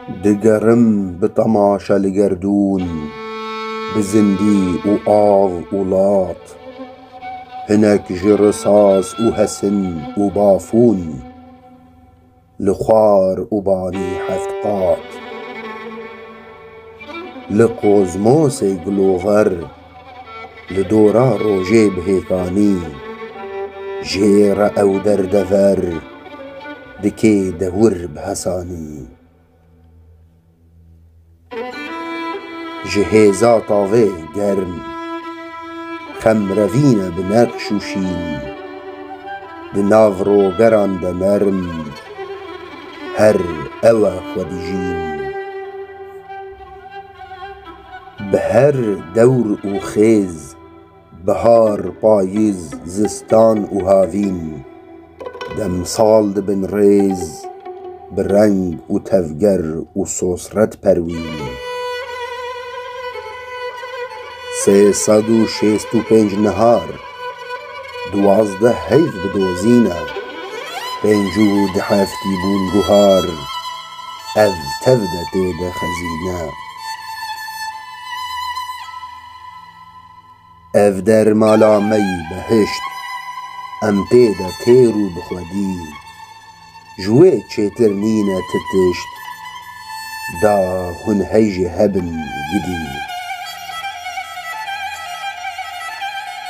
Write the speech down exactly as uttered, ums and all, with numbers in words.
Digerim bi temaşe li gerdûn, bi zindî û av û lat. Hinek ji risas û hesin û bafûn, li xwar û banî heft qat. Li kozmosê gilover, li dora rojê bi hêkanî, jê re ew derdever dikê dewir bi hesanî. Ji hêza tavê germ, xem revîne bi neqş û şîn, di nav rogeran de nerm, her ew e xwe dijîn. Bi her dewr û xêz, bihar, payîz, zistan û havîn, demsal dibin rêz, bi reng û tevger û sosret perwîn. Sê sed û şêst û pênc nihar, duwazdeh heyv bi dozîne, pêncî û du heftî bûn guhar, ev tev de tê de xezîne. Ev der mala me yî behişt, em tê de têr û bi xwedî. Ji wê çêtir nîne ti tişt, da hûn hey jî hebin gidî.